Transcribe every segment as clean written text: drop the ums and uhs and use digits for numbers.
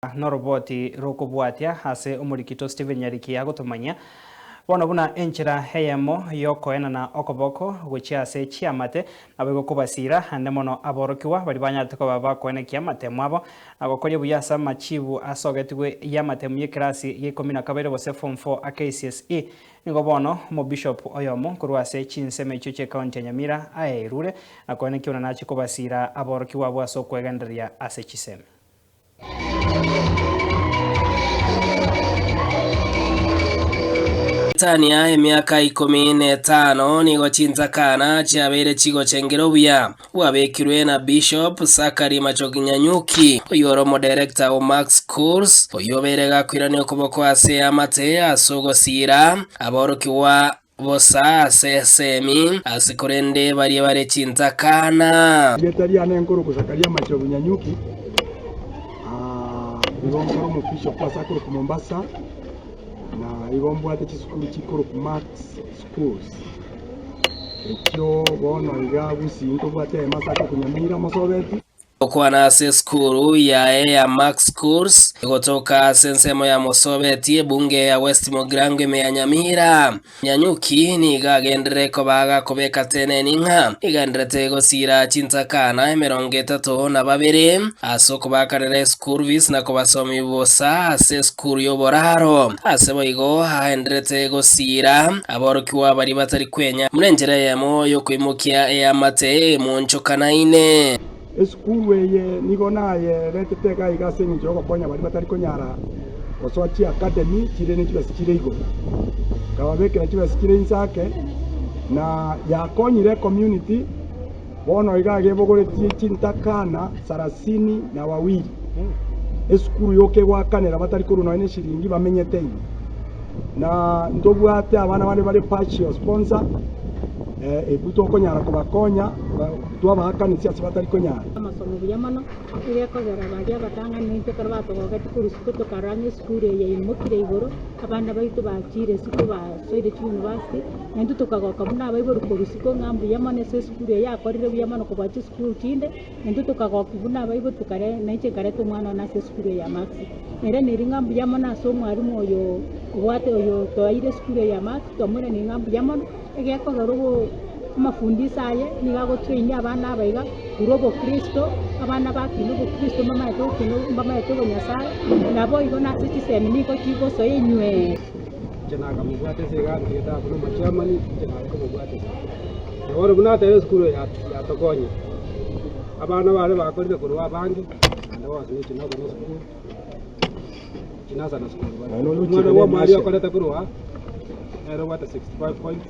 Noroboti rokobwatia ase omorikito Stephen Nyariki agotomanyia bono buna enchera eyemo yokoenana okoboko gochia ase chiamate naboigo kobasiira ande mono aborokigwa baria banyarete koba bakoenekia amatemo abo na gokoria buya ase amachibu asogetigwe y'amatemo y'ekerasi gia ikomi na kabere gose form four a KCSE. Nigo bono omobishop oyomo korwa ase chinsemo echio chi'ecounty ya Nyamira aeirure na koenekia buna nachie kobasiira aborokigwa abwo ase okwegendereria ase chisemi. Goetania emiaka ikomi na etano nigo chintakana chiabeire chigochengera obuya bwabekirwe na Bishop Zachary Machogi Nyanyuki, oyio ore omodirector o Mark Schools, oyio obeire gakoirania okoboko ase eamate ase ogosiira aborokigwa Bosa ase esemi, ase korende baria bare chintakana. Erieta riane nkorokwa Zakaria Machogu Nyanyuki, igo nkore omobishop ase akorokwa Mombasa, na igo mbwate chisukuru chikorokwa Max Schools, echio bono iga Gusii ntobwate eyemo ase akorokwa Nyamira Mosobeti. Gokwana ase esukuru yaye ya Max Schools egotoka ase ensemo ya Mosobeti ebunge ya West Mugirango ime ya Nyamira. Nyanyuki nigo agenderere koba agakobeka teneni ng'a igenderete gosiira chintakana emerongo etato na babere ase okobaakanera eschool fees na kobasomia bosa ase esukuru y'oboraro. Ase boigo agenderete gosiira aborokigwa baria batari kwenya buna enchera eyemo y'okoimokia eamate emonchokanaine. Esukuru eye nigo nayeretete iga iga ase engencho y'ogokonya baria batari konyara gosoa chiacademy chire ne chibesa chire igoro. Nkababekera chibesa chire inse ake, na yakonyire ecommunity, bono iga iga ebogoretie chintakana sarasini na wawili. Esukuru yoka egoakanera batari korwa nonya ne eshiringi bamenyete ime. Na ntobwate abana bande bare partial sponsor, ebwo tokonyara kobakonya. Twabaakanetie ase batari konyara. Amasomo buya mono, egekogera baria abatang'ani naintwe ekero batogogetie korwa isiko tokarora ng'a esukuru eye yaimokire igoro, abana baito bachiire isiko basoire chiuniversity, naintwe tokagoka buna abaibori korwa isiko ng'a mbuya mono ase esukuru eye yakorire buya mono kobua chisukuru chinde, naintwe tokagokia buna abaibori tokare nainche nkareta omwana one ase esukuru eye ya Max. Nere neri ng'a mbuya mono ase omwalimu oyo obwate oyo toeire esukuru eye ya Max, twamoiraneria ng'a mbuya mono, egekogera obo. Amafundisho aye nigo agotrainia abana aba iga korwa obokristo, abana bakina obokristo mbamaete gokina mbamaete obonyasae, naboigo nase chisemi nigo chigosoa inywee. Inche nakamobwata ase iga ntigete abwo nomochairman, inche nare komobwata ase. Na bono buna ateba esukuru eye yatokonyire, abana bare bakorire korwa abange, naende bonsi ne chinasana esukuru, chinasana sukuru bare. Omwana bwa omwarimu okorete korwa aa, nere obwate 65 points.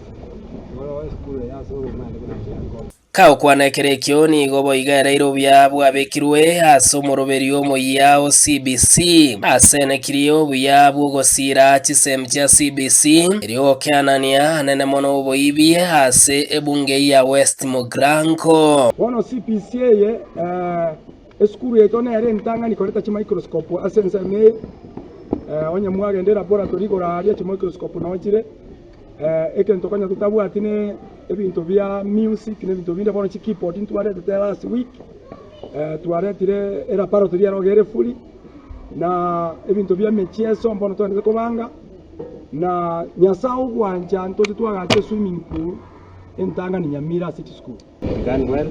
Kagokwana ekero ekio nigo boigo ereire obuya bwabekirwe ase omoroberio omoyia o CBC, ase enekirie obuya bw'ogosiira chisemi chia CBC, erio gokeanania anene mono oboibi ase ebunge ya West Mugirango. Bono CBC eye esukuru yaito nere entang'ani koreta chimicroscope ase ensemo eye, onye mwagenda elaboratory igoro aaria chimicroscope noo chire. Egento konya totabwati ne ebinto bia music na ebinto binde bono chikeyboard ntwaretete last week, twaretire elaboratory ero iga ere fully, na ebinto bia emechieso mbono twaendete kobanga, na Nyasae ogwancha ntoche twagacha eswimming pool entang'ani Nyamira ase chisukuru. Began well,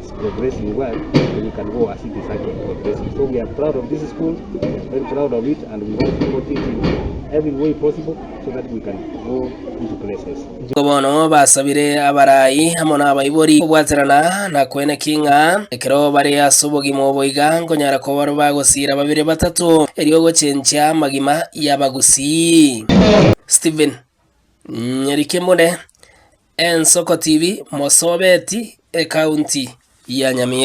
it's progressing well, and you can go as it is actually progressing. So we are proud of this school, very proud of it, and we want to support it in every way possible so that we can go into places. Nigo bono basabire abarai amo nabaibori kobwaterana na koeneki ng'a ekero bare ase obogima obo iga nkonyara koba bagosiira babere batato erio gochenchia amagima y'abagusii. Stephen Nyarikemone, Ensoko TV, Mosobeti, Ekaunti ya Nyamira.